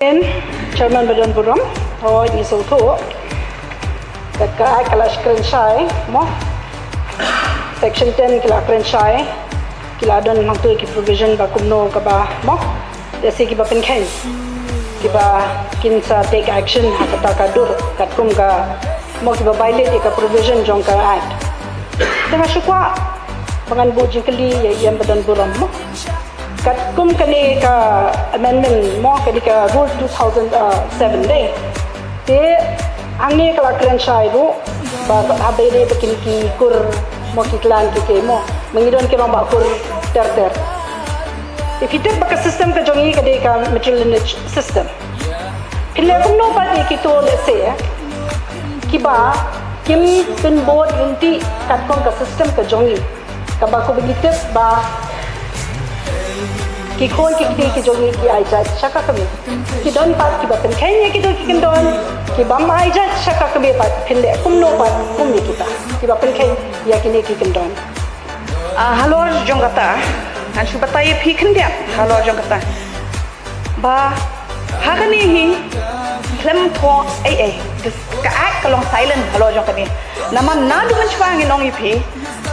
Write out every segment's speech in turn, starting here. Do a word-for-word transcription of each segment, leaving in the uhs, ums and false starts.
Chairman ba don burom, hooid ngi sngewthuh. Kat ka Act ka la kren shai, mo. Section ten ki la kren shai, ki la don hangtu ki provision ba kumno kaba, mo. Lehse kiba pynkheiñ, kiba kin sa take action ha kata ka dur, katkum ka, mo, kiba violate ïa ka provision jong ka Act. Te nga shu kwah ba ngan buh jingkylli ïa ïa ba don burom, mo. Katkum kane ka amendment, mo, kane ka rule two thousand seven de. Te hangne ka la kren shai ruh ba haba ïadei bad kine ki kur, mo, ki clan ki, ki, mo, ma ngi don ki rangbah kur ter ter. Te phi tip ba ka system ka jong ngi ka dei ka matrilineage system. Phin leh kumno pat ïa kito, lehse, kiba kim pynbud ryntih katkum ka system ka jong ngi, kaba kumba ngi tip ba ki khun ki kti ki jong ngi ki ai jait sha ka kmie. Ki don pat kiba pynkheiñ ïa kito ki kyndon, ki bym ai jait sha ka kmie pat, phin leh kumno pat kum ïa kita kiba pynkheiñ ïa kine ki kyndon? Ah, halor jong kata, ngan shu batai ïa phi khyndiat halor jong kata. Ba ha kane hi khlem thoh ei ei, ka Act ka long silent halor jong kane. Namar naduh mynshwa ngin ong ïa phi,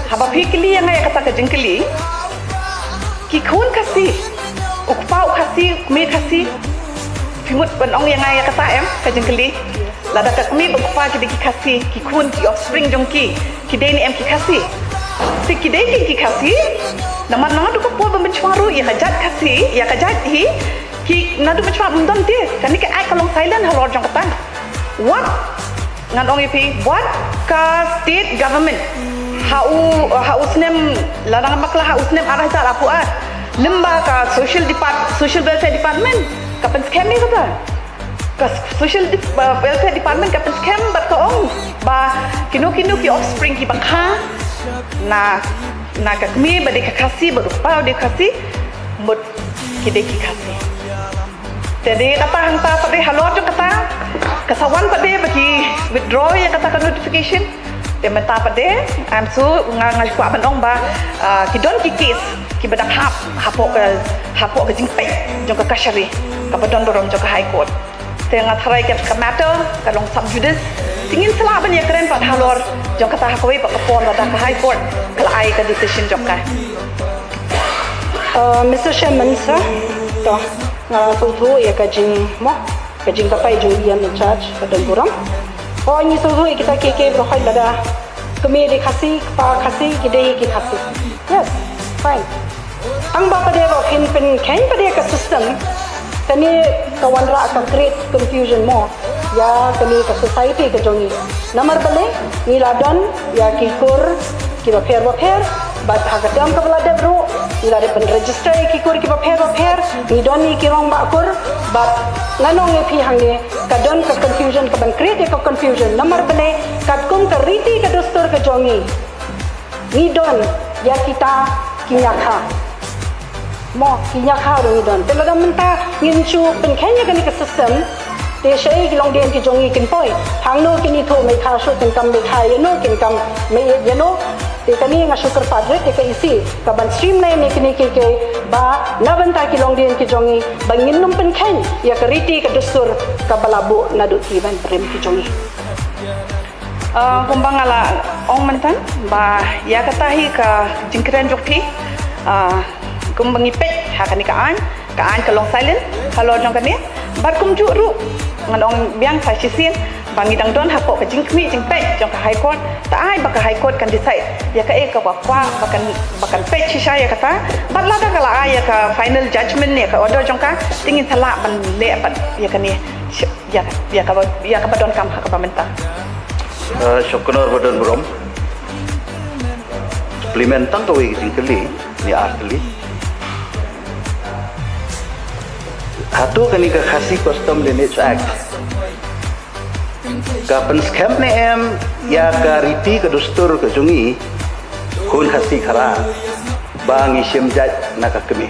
haba phi kylli ïa nga ïa kata ka jingkylli, ki khun Khasi, u kpa u Khasi, u kmie Khasi, phi mut ban ong ïa nga ïa kata em, ka jingkylli? Lada ka kmie bad u kpa ki dei ki Khasi, ki khun, ki offspring jong ki ki dei ne em ki Khasi? Te ki dei ki, ki Khasi. Namar naduh ka por ba mynshwa ruh ïa ka jait Khasi, ïa ka jait hi, ki naduh mynshwa ym don te. Kane ka Act ka long silent halor jong kata. Wat, ngan ong ïa phi, wat ka state government, ha u, ha u snem, lada ngam bakla, ha u snem ar hajar arphew ar, lyngba ka social depart-, social welfare department ka pynskhem ïa kata. Ka social dep-, uh, welfare department ka pynskhem bad ka ong ba kino kino ki offspring kiba kha na, na ka kmie ba dei ka Khasi bad u kpa u dei Khasi, mut ki dei ki Khasi. Te dei kata, hangta pat dei halor jong kata, ka sa wan pat dei ba ki withdraw ïa kata ka notification. Te mynta pat dei, I'm sure, nga, nga kwah ban ong ba, ah, ki don ki case kiba dang hap hapoh ka, hapoh ka jingpeit jong ka kashari kaba don burom jong ka High Court. Te nga tharai ka, ka matter ka long sub judice. Te ngin sa lah ban ïakren pat halor jong kata ha kawei pat ka por lada ka High Court ka la ai ka decision jong ka. Uh, Mister Chairman, sir, to, nga sngewthuh ïa ka jing, mo, ka jingbatai jong u E M in charge, ka don burom. Oh, ngi sngewthuh ïa kita kiei kiei baroh, lada kmie dei Khasi, kpa Khasi, ki dei ki Khasi. Yes, fine. Tang ba pat dei ba phin pynkheiñ pat dei ka system, kane ka wanrah ka create confusion mo ïa kane ka society ka jong ngi. Namar balei? Ngi la don ïa ki kur kiba pher ba pher, bad ha ka term kaba la dep ruh ngi la dep ban register ïa ki kur kiba pher ba pher. Ngi don ïa ki rangbah kur, bad ngan ong ïa phi hangne, ka don ka confusion, ka ban create ïa ka confusion. Namar balei? Katkum ka riti ka dustur ka jong ngi, ngi don ïa kita ki ñiakha. Mo, ki ñiakha ruh ngi don. Te lada mynta ngin shu pynkheiñ ïa kane ka system, te shaei ki longdien ki jong ngi kin poi? Hangno kin ithuh, mei kha shuh kin kam mei kha ïano, kin kam mei ïano? Te kane nga shu kyrpad rit ïa ka E C ka ban streamline ïa kine kiei kiei, ba na bynta ki longdien ki jong ngi, ba ngin ym pynkheiñ ïa ka riti ka dustur kaba la buh naduh ki ban pyrem ki jong ngi. Ah, kumba nga la ong mynta, ba ïa kata hi ka jingkren jong phi, ah, kumba ngi peit ha kane ka aiñ, ka aiñ ka long silent halor jong kane. Bad kumjuh ruh ngan ong biang sa shisien ba ngi dang don hapoh ka jingkhmih jingpeit jong ka High Court. Ta ai ba ka High Court kan decide ïa kaei kaba kwah, ba kan, ba kan peit shisha ïa kata. Bad lada ka la ai ïa ka final judgment ne ïa ka order jong ka, te ngin sa lah ban leh pat ïa kane. Ïa, ïa kaba, ïa kaba donkam ha kaba mynta. Eh, sha u Kynnoh ba don burom. Supplement tang kawei ka jingkylli, ne ar tylli. Hato kane ka Khasi Custom Lineage Act ka pynskhem ne em ïa ka riti ka dustur ka jong ngi khun Khasi Khara ba ngi shim jait na ka kmie?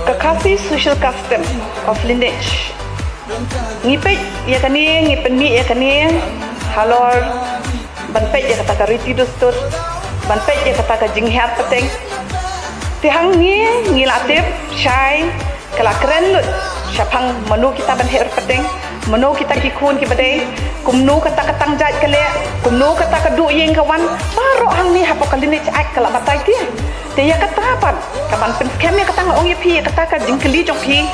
Ka Khasi Social Custom of Lineage, ngi peit ïa kane, ngi pynmih ïa kane halor ban peit ïa kata ka riti dustur, ban peit ïa kata ka jinghiar pateng. Te hangne ngi la tip shai ka la kren lut Shaphang mano kita ban heh pateng, mano kita ki khun kiba dei, kumno kata ka tang jait ka leh, kumno kata ka duh ïing ka wan, baroh hangne hapoh ka Lineage Act ka la batai te. Te ïa kata pat, ka ban pynskhem ïa kata nga ong ïa phi, ïa kata ka jingkylli jong phi,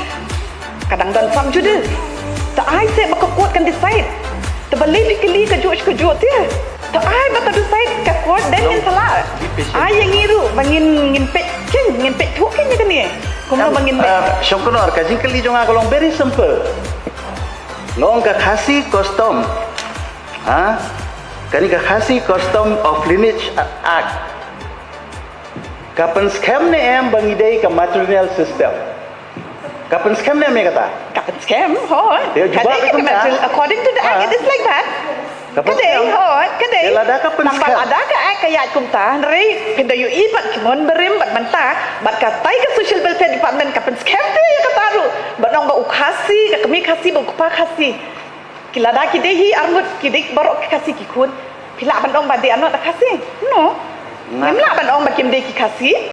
ka dang don sub judice. Te ai se ba ka court kan decide. Te balei phi kylli kajuh kajuh te. Te ai ba ka decide ka court, then ngin sa lah. Ai ïa ngi ruh ba ngin, ngin peit keiñ, ngin peit thuh keiñ ïa kane. Kumno ba ngin leh. Ah, Shongknor, ka jingkylli jong nga ka long very simple. Nga ong ka Khasi Custom. Ha? Kane ka Khasi Custom of Lineage Act. Ka pynskhem ne em ba ngi dei ka matrilineal system? Ka pynskhem ne em ïa kata? Ka pynskhem, hooid. Ïa, jubab ka dei ka kumta. Matril-, according to the act, it is like that. Ka dei, hooid, ka dei. Ïa, lada ka pynskhem. Namar lada ka act ka ïaid kumta, hynrei phin da ïohi bad ki mon barim bad mynta, bad katai ka Social Welfare Department ka pynskhem te ïa kata ruh. Ban ong ba u Khasi, ka kmie Khasi, ba u kpa Khasi. Ki lada ki dei hi arngut, ki dei baroh ki Khasi ki khun. Phi lah ban ong ba they are not a Khasi? No. Ngim lah ban ong ba kim dei ki Khasi.